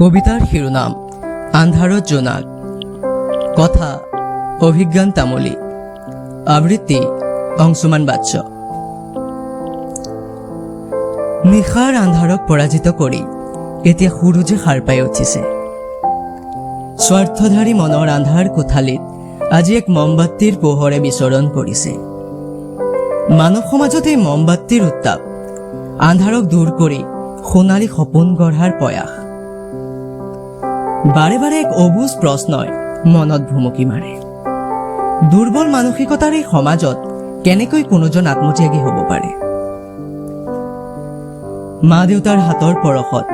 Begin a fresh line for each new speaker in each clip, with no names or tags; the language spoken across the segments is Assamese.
কবিতাৰ শিৰোনাম আন্ধাৰত জোনাক। কথা অভিজ্ঞান তামুলী। আবৃত্তি অংশুমান বাচ্চ। নিশাৰ আন্ধাৰক পৰাজিত কৰি এতিয়া সূৰুজে সাৰ পাই উঠিছে। স্বাৰ্থধাৰী মনৰ আন্ধাৰ কোঠালিত আজি এক মমবাতিৰ পোহৰে বিচৰণ কৰিছে। মানৱ সমাজত এই মমবাতিৰ উত্তাপ আন্ধাৰক দূৰ কৰি সোণালী সপোন গঢ়াৰ প্ৰয়াস। বাৰে বাৰে এক অবুজ প্ৰশ্নই মনত ভুমুকি মাৰে, দুৰ্বল মানসিকতাৰ এই সমাজত কেনেকৈ কোনোজন আত্মত্যাগী হ'ব পাৰে? মা দেউতাৰ হাতৰ পৰশত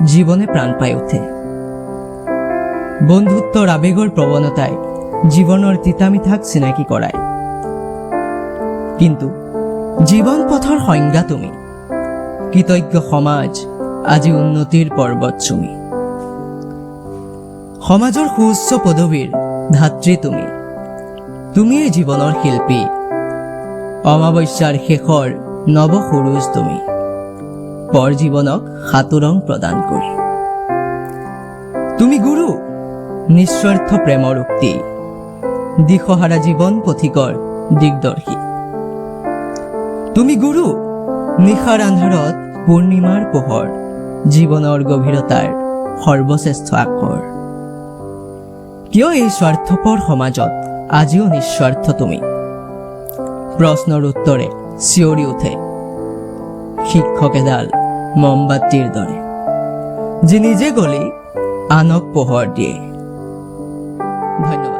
জীৱনে প্ৰাণ পাই উঠে। বন্ধুত্বৰ আৱেগৰ প্ৰৱণতাই জীৱনৰ তিতা মিঠাক চিনাকি কৰায়। কিন্তু জীৱন পথৰ সংজ্ঞা তুমি। কৃতজ্ঞ সমাজ আজি উন্নতিৰ পৰ্বত চুমি। সমাজৰ সুউচ্চ পদবীৰ ধাত্ৰী তুমি। তুমিয়েই জীৱনৰ শিল্পী। অমাৱস্যাৰ শেষৰ নৱ সূৰুজ তুমি, পৰ জীৱনক সাতোৰং প্ৰদান কৰি। তুমি গুৰু, নিস্বাৰ্থ প্ৰেমৰ উক্তি, দিশহাৰা জীৱন পথিকৰ দিগদৰ্শী। তুমি গুৰু, নিশাৰ আন্ধাৰত পূৰ্ণিমাৰ পোহৰ, জীৱনৰ গভীৰতাৰ সৰ্বশ্ৰেষ্ঠ আখৰ। কিয় এই স্বাৰ্থপৰ সমাজত আজিও নিস্বাৰ্থ তুমি? প্ৰশ্নৰ উত্তৰে চিঞৰি উঠে শিক্ষক এডাল মমবাতিৰ দৰে, যি নিজে গলি আনক পোহৰ দিয়ে। ধন্যবাদ।